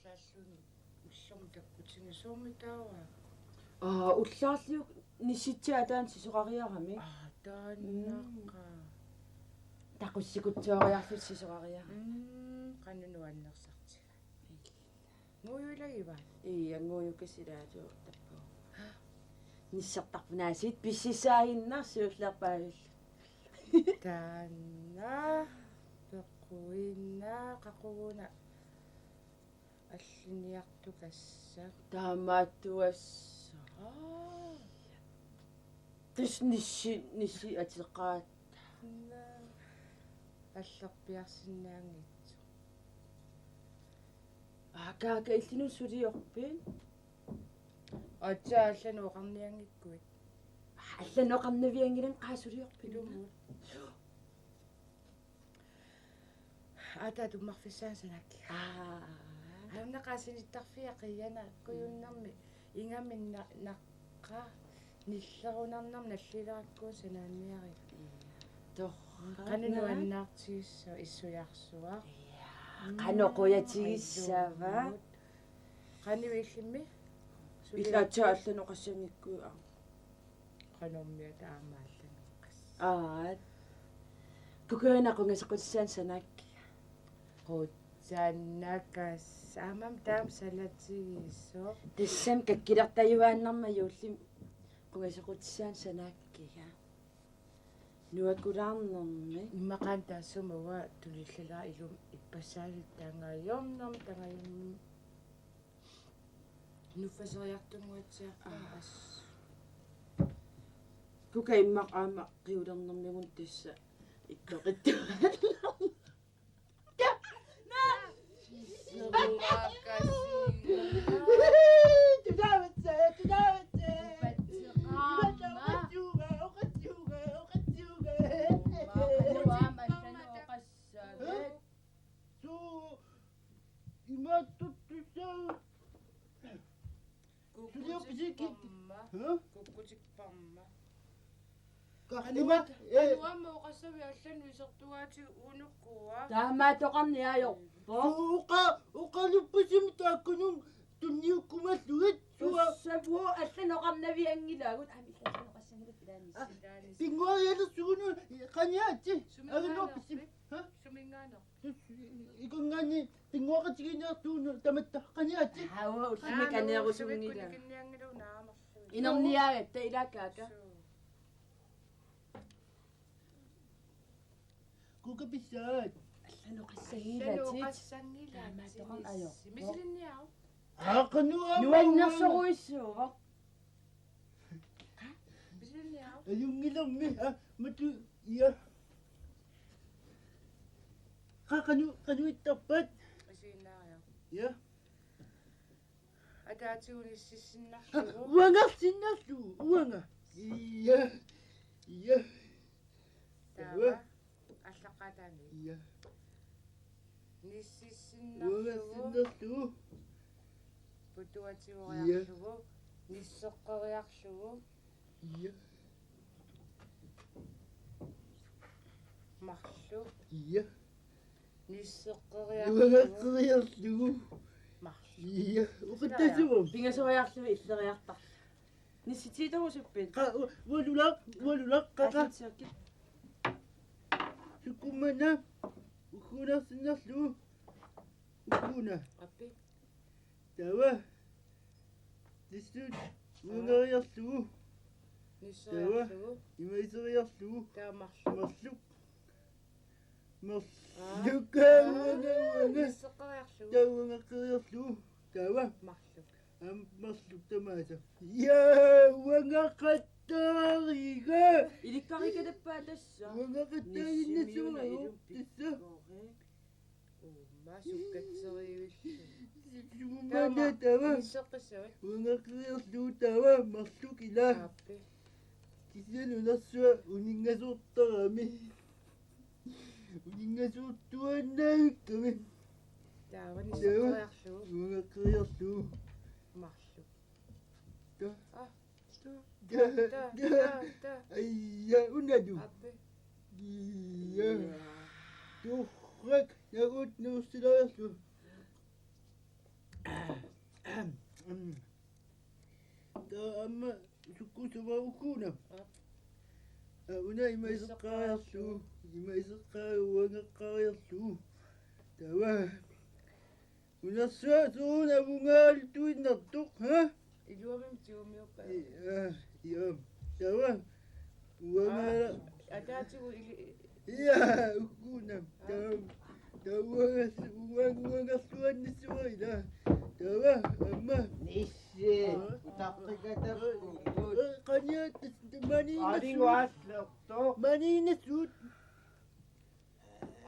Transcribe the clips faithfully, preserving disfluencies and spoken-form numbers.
Taalluni ullormi takkutigisumik taava. Aa, ullaarliuk nissitsi ataani sisorariarami. Aa, taannaqa. Mm. Taqussikutsioriarlusi sisorariarami. Mm, qanoq nuannersartigaa. Ngujuilagivaat? Ii, ngujukkasilaarlugu tappavunga. Nissartarput naasiit pississaaginnarsi ullaarpaavillu. Taanna peqquinnaq qaqugu una alliniartukassaq. Taamaattuassaq. Aa. Tassa nissi, nissi ateqaat. Naa. Allerpiarsinnaanngitsoq. Aa, Kaaka, illinut suliorpit? Aatsaat allanut oqarnianngikkuit. Aa, allanut oqarnavianngilanga, qaa suliorpit? Ilumut. Aatsaat tummarfissaani sanakkiga. Aa. Aamma qaa sinittarfia qiianaq kujunnermi ingaminna naqqa nillerunarnermi nallilerakku sanaanniarigit. Torrak. Qanoq nuannaartigissavat issujarsuaq. Ija. Mm, qanoq qujatigissava? Ajunngilaq. Qanoq illimmi? Ilaa aatsaat allanut oqassanngikkuit aamma. Qanormita aamma allanut oqassaaq. Aa. Kukuana qungasequtissaanik sanakkiga. Qutsannakas. Aamma taama salatigisoq. Tassami kakkilertajuaannarmat juullimi qungasequtissaanik sanakkiga. Nuakulaarnermi. Immaqa taassuma uanga tunillalaaq ilumut ippassaanik tangajornermi, tangajornermi. Nuffaseriartunnguatsiarpara. Aa. Assut. Kuka immaqa aamma qiulernermigut tassa ittoqittuarluni. Tudaavitse, tudaavitse. Upatseqaama. Oqatsuuga, oqatsuuga, oqatsuuga. Uanga aamma allanut oqassavat. Suu, imaattortussaavit? Suliorpisigit. Kukkutikpamma. Hæ? Kukkutikpamma. Qarlima. Anua-, ee. Anuama oqassavit allanut isertugaatigut unukkua. Taamaattoqarniarpoq. Oqa-, oqaluppusimik taakkununnga tunniukkumallugit. Sua. Tussavut allanut oqarnavianngilagut. Aamma illit allanut oqassanngillat ilaanni. Aa, ilaanni. Pinnguarialersugut una qaniaatsit. Suminngaanneerpit? Agannuarpisi. Hæ? Suminngaanneerpit? Ikunngaanniit pinnguaqatigiinniartugut tamatta qaniaatsit. Aa, uanga ullumikkut aneerusunngilanga. Inerniarit taava ilaa Kaaka. Suu. Kuka pissaat. Allanut oqassanngilatit. Allanut oqassanngilatit. Taamaattoqarn-, ajo. Misilinniaruk. Aa, qanoq aamma. Nuannersorujussuuvoq. Misilinniaruk. Ajunngilarmi, aa, matu, ja. Qa-, qanoq, qanoq ittarpat? Isiginnaariaruk. Ja. Ataatigut nississinnarlugu. Uangarsinnarlugu, uanga. Ja. Ja. Taava. Taava. Allaqqaataani. Ja. Nississinnarlugu. Uangarsinnarlugu. Putuatigoriarlugu. Ja. Nisseqqeriarlugu. Ja. Marluk. Ja. Nisseqqeriarlugu. Uangaqqeriarlugu. Marluk. Ja. Uqattasuum. Pingasoriarlugu illeriartarlugu. Nissitiitorusuppit? Qa-, u-, ualulaq, ualulaq, qaqa. Aasiit siakkit. Sukkummana. Ugguunarsinnarlugu. Ugguuna. Aappi. Taava. Tissut. Uangariarlugu. Taava. Nisseriarlugu. Imaiseriarlugu. Taava marluk. Marluk. Marluk. Aa. Uanga, uanga. Nisseqqeriarlugu. Taava uangaqqeriarlugu. Taava. Marluk. Aamma marluk tamaasa. Ja, uangaqattaariga. Ilikkarikalappa tassa. Uangaqattaaginnassuuvoq. Nissimmiuna ilumpi. Tassa. Kore. Uuma sukkatserivillu. Sumumana taava. Taava. Nisseqqissavat. Uangaqqeriarlugu taava marluk ilaa. Aappi. Kisianni unersua uninngasoortarami. Uninngasoortuaannaavikkami. Taava. Taava nisseqqeriarlugu. Uangaqqeriarlugu. Marluk. Ta. Aa. Ta. Ta, ta, ta, ta. Aija, unalu. Aappi. Ja. Ja. Torrak, nagut nuussilaarlu. Aamma sukkuussuaq ugguuna. Aa, una ima iseqqaariarlugu, ima iseqqaariarlugu, uangeqqaariarlugu. Taava. Unersuaq suuna avungaaltuinnartoq, ha? Iluamik tigumiukka. Ja, ja. Taava. Uangaala. Ataatigut ili- Ja, ugguuna. Taava. Taava uangas-, uang-, uangerluannissuaq ila. Taava, aamma. Nissi. Aa. Utaqqikatappugut. Ee, qaniat, maniinnassuut. Alinguaatlertoq. Maniinnassuut.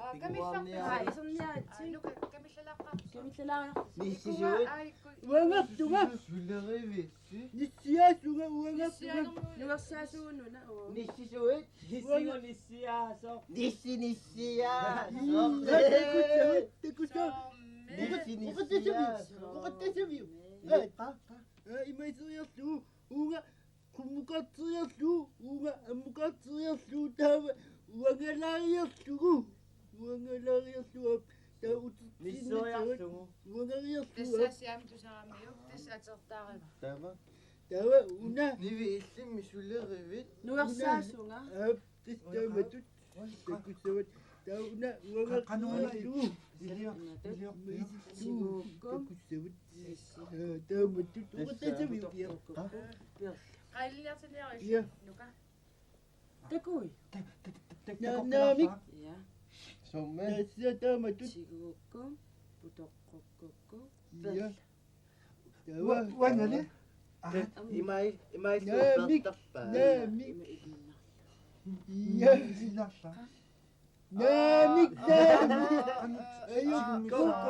Aa, kamillaq. Aa, iserniaatsit. Aa, nuka kamillalaaqqa. Kamillalaariarlugu. Nissisuut. Aa, ikku. Uangertunga. Sulerivissi. Nissiaasunga uangertunga. Nissiaanermut. Nuersaasuununa, uu. Nissisuut. Nissigu nissiaasoq. Nissi nissiaasoq. Ii, takussa, takussa. Soormi. Nissi nissiaasoq. Oqattasaviuk? Oqattasaviuk? Ii, qa, qa. Aa, ima iseriarlugu. Uunga qummukarteriarlugu, uunga ammukarteriarlugu, taava uangalaariarlugu. Uangalaariarlugu, taava utertinnissavat. Nisseriarlugu. Uangariarlugu. Tassa siam tusaramiuk, tassa atertaarama. Taava. Taava una. Nivi illimmi sulerivit. Nuersaasunga. Aap, tassa taamatut. Takussavat. Taava una uangaqqanuani. Ilior-, ilior-, ilior-. Tiguukku. Takussavat. Ee, taamatut. Tassa. Oqattasaviuk? Aa. Qaaliniartiniaruk. Ja. Nuka. Takui. Ta-, ta-, ta-, ta-, Na-, takoqqilaassava? Naamik. Ja. Soormi. Tassa taamatut. Tiguukku. Putoqqukkukku. Ja. Taava. Ua-, uangali? Aa. Imai-, imai-, Naamik. Naamik. Ima iliinnarlugu. Ja. Iliinnarlugu. Naamik, naamik. Aa. Ajukku. Aa.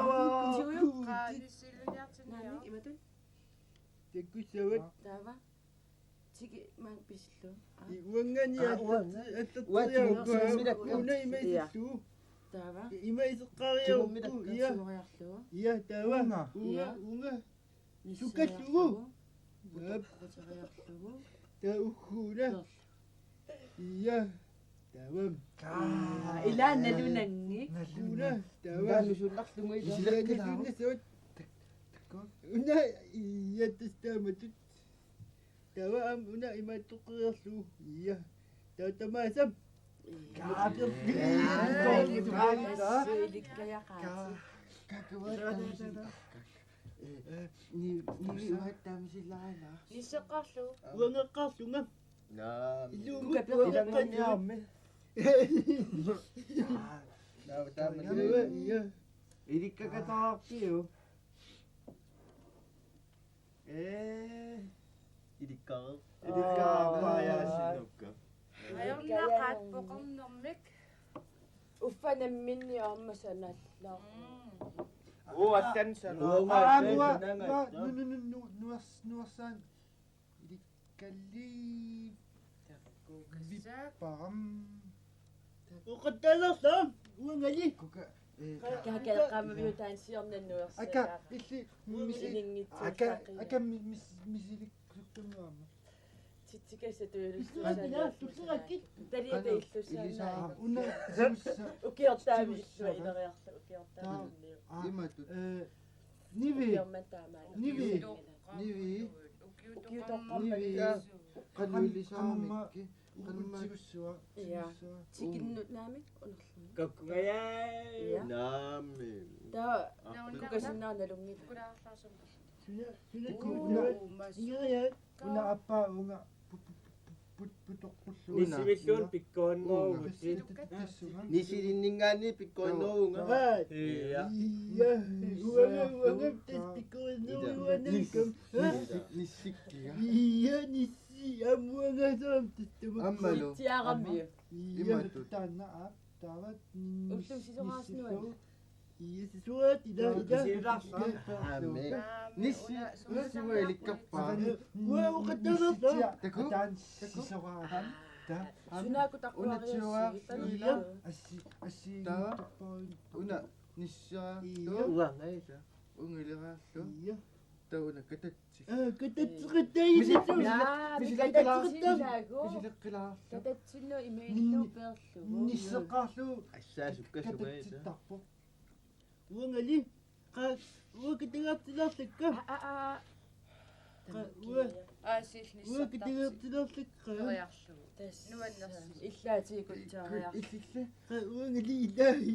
Aa, nissiiliniartiniaruk. Naamik, imatut. Takussavat. Taava. Tigi maanga pisillugu. Aa. Uangaani. Aa, uanga. Allatsi-, allatsi-, uanga. Una ima isillugu. Taava. Ima iseqqaariarukku, ja. Tigoriarlugu. Ja, taava. Uunga. Uunga, ja. Uunga. Sukallugu. Aap. Putoqqutariarlugu. Taava ugguuna. Perla. Ja. Taava. Aa, ilaa nalunanngilaq. Nalunanngilaq. Taava. Nalunanngilaq. Nalunanngilaq. Takku. Una, ja, tassa taamatut. Taava aamma una imaattoqqeriarlugu. Ja. Taava tamaasa. Ja. Kaa-, kaa-, kaa-, kaa-, kaa-, Ee, ni-, ni-, uattaamisilaana. Nisseqqaarlugu. Uangeqqaarlunga. Naa. Ilumut uangeqqaarlunga. Naa, taama. Ja, ja. Ilikkakataarpiu. Ee. Ilikkar-, ilikkar-, aa, paajaasinukka. Ajornaqaat poqornermik. Uffa namminneq aamma sanalloq. Mm. Oo, assan sanalloq. Aa, nuer-, nuer-, nu-, nu-, nu-, nuers-, nuersaan ilikkalli-, takkuukassaaq, vipparam. Oqattalersoq, uangali. Kuka, ee, ka-, ka-, ka-, qaammaviutaansiornannuersi. Aka, illi, misi-, aka, aka, mi-, mis-, misilikkusukkamik aamma. Titsikassa tujulussuusaannaat. Tullerakki. Taliata illussaannaat. Una, siussa-, ukiortaami siussa-, illua ileriarlu ukiortaami. Taa-, aa, imatut. Ee, nivi. Ukiormat taamaat. Nivi. Nivi. Ukiutoqqammat. Nivi. Qanoq ilisaaramikki. Qanoq ilisaaramikki. Uku tigussuaq, ja, tigussuaq. Tikinnut naamik unerluni. Kakkungajaa. Ja. Naamik. Taava. Aa. Kukasinnaanalunngit. Suna, suna. Uu, una, uu, mas. Ingeriaat. Una appaa uunga pu-, pu-, pu-, pu-, putoqqullugu. Nissivilluunniit pikkorinneruvutit. Uunga. Tassunga. Nissilinninngaanniit pikkorinneruvugut. Aa. Ja. Ja. Uanga, uanga, tassa pikkorinneruvugut. Nis-, nissi-, nissikkiga. Ja, nissi. Ii, amuangasaam tattama. Aammalu. Tiarami. Ii, imatut. Taanna aap, taava, mm, ullut sisoraasnuat. Nissillu. Ii, sisoraat, ila, ila. Sisoraat. Aammi. Nissi, nissi ualikkarpaa. Ua, uqattalersoq. Nissi, taku. Taanna sisoraat. Taa. Sunaaku takuariassi. Una sisoraat. Ila. Assi, assi. Taa. Una nissera. Ii. Uanga isa. Ungileraarlu. Ii. Taava una katat- Ee, katatseqattaarlugu. Naa, misileqqilaarlugu. Katatseqattaarlugu. Misileqqilaarlugu. Katatsinnut imaallugu peerlugu. Nisseqqaarlugu. Assaasukka sumaita. Katatsittarpoq. Uangali. Qa-, uanga katagartilaarlakka. Aa, aa, aa. Aa, siilli nissartartik. Uanga kitigertilerlakka. Neriarlugu. Tassa. Nuannersi. Illaatigut taariarlugu. Illilla. Uanga liilai.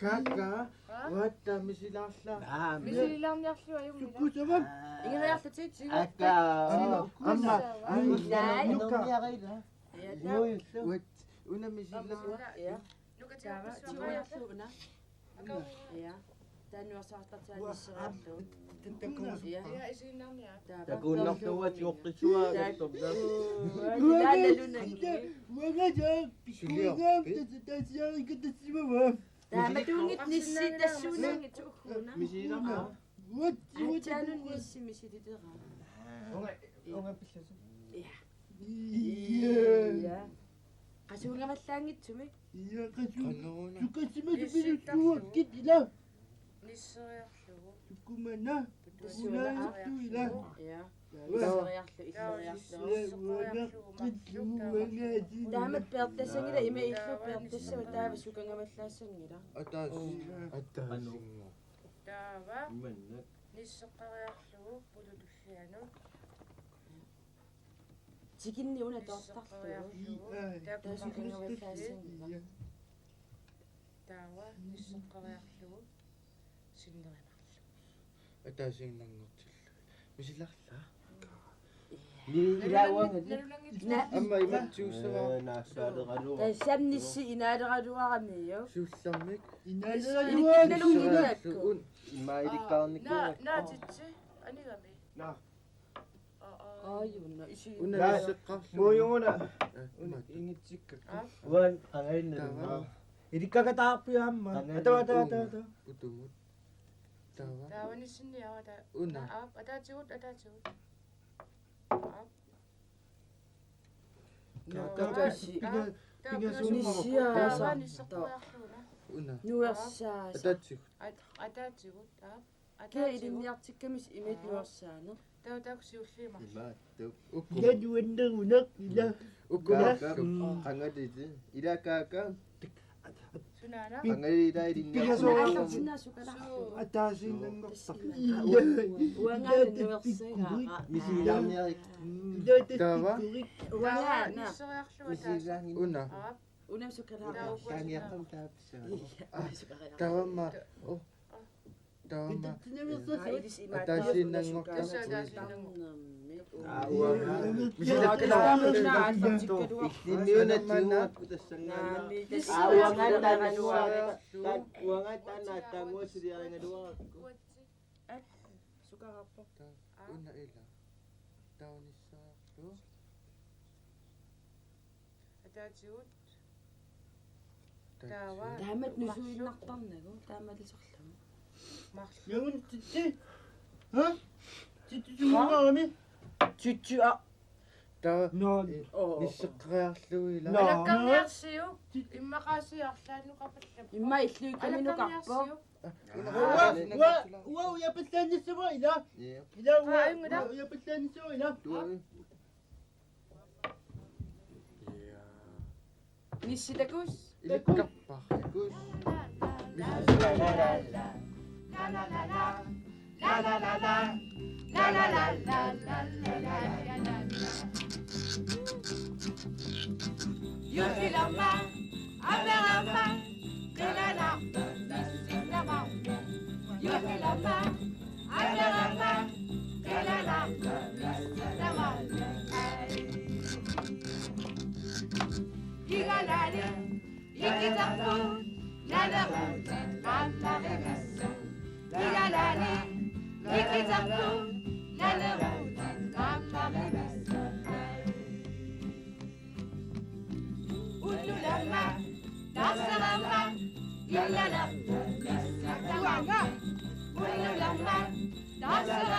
Kaka. Aa? Uatta misilaarla. Aa, misililaarniarlugu ajunngilaq. Sukkusama. Ingeriarlutit. Akka. Amma, amma. Nuka. Nuka. Iata. Uat, una misilaarla. Aa, ja. Nuka. Taava, tiuariarlugu una. Aka. Ja. Taannuarsaartartiaanisseriarlugu. Takkua. Ja. Ja, isiginnaarniarit. Taava. Takuinnarlugu tigoqqissuaa. Takkua. Taava. Uanga taak, uanga taak, tasiarikatasimava. Taamatuunngitsoq nissi tassuunaanngitsoq ugguuna. Misilaarla. Uat, uat. Aatsaannut nissi misiliteraa. Uanga, uanga pillusi. Ja. Ja. Ja. Qasuungavallaanngitsumik. Ja, qasuu-. Qanoruna. Sukasimasumilluakkit ila. Nisseriarlugu. Sukkumana. Tassuuna. Unaartu ila. Ja. Uanga. Nisseriarlu, illeriarlu. Uanga. Uanga. Taamak peertassanngilaq, ima illu peertassavat taava sukangavallaassanngilaq. Ataasi. Oo. Ataasi. Taava. Imannak. Nisseqqariarlugu pulutullianut. Tikinni una toortarlugu. Nisseqqariarlugu. Aa. Taava. Taava sukangavallaassanngilaq. Taava nisseqqariarlugu sinnerimaarlugu. Ataasiinnanngortillugu. Misilaarla. Ni ilaa uanga. Nalunanngitsoq. Amma imattuussavara. Ee, naassaaleraluarami. Tassami nissi inaaleraluarami jo. Siullermik. Inaaleraluarami. Nalunanngilakku. Imma ilikkaarnikuuakka. Naa, naa, titsi. Anigami. Naa. Aa, aa. Aajuna, isi. Una. Naa, nisseqqarlugu. Muujuguna. Ee, una. Ingitsikkakku. Aa. Uanga qangainna. Taava. Ilikkakataarpiuk aamma. Qangainna. Ataata, ataata, ataata. Utumut. Taava. Taava nissinniarlugu ata-. Una. Aap, ataatigut, ataatigut. Aap. Ka-, ka-, ka-, pinga-, taava pingasumma-. Nissiaasa. Taava nisseqqariarlugu una. Una. Nuersaasa. Ataatigut. At-, ataatigut, aap. Kia ilinniartikkamik imit nuersaaneq. Taava taakku siulliit marluk. Imaattoq. Uku. Ila nuanneruneq, ila. Uku. Kaaka, mm, qangalili. Ila kaaka. Sunaana. Qangalili ila ilinniartikkamik. Pingasoorarsinnaasukalaarlugu. Ataasiinnanngortarpoq. Uanga nuersaara. Misilaarniarit. Ila taava. Uanga. Taava nisseriarlugu ataasiinnaq. Una. Aap. Una sukalaarlugu. Taava. Taangiaqqam taapsa. Aa, sukalaarlugu. Taavamma. Oo. Taama. Aa, ilis imaattoq. Ataasiinnanngortarpoq. Tassa ataasiinnanngortarpoq. Aa, uanga. Misilaarlugu. Illimmiuna tiuakku tassanngaanniit. Aa, uanga taanna. Uanga taanna taanngua suliarigaluarakku. At, sukaraarpoq. Taa, una ila. Taava nisseriarlugu. Ataatigut. Taava. Taamak nusuinnartarnagu, taamalisarlugu. Marluk. Jaun, titsi. Ha? Titsi sumungaami? Titsi, aa. Taava. No. Eh, oo. Nisseqqariarlugu ila. No. Alakkarniarsiuk. Tit-. Immaqaasiit arlaannukarpallu. Imma illuikkaminukarpoq. Alakkarniarsiuk. Ua, ua, ua, ujapallaannissavara ila. Jep. Ila ua, aa, ajunngilaq. Ua, ujapallaannissavara ila. Tua. Nissi takuss. Ilikkarpara. Takuss. Juullilama, amerama, qilalartoq, nissi tamarmi. Juullilama, amerama, qilalartoq, nissi tamarmi. Ai. Igalani, ikitarput, naleruutit, qammarivissuit. Igalani, ikitarput, naleruutit, qammarivissuit. Ai. Ullulama, tassarama, illalerpoq, nissi tamarmi. Ullulama, tassarama,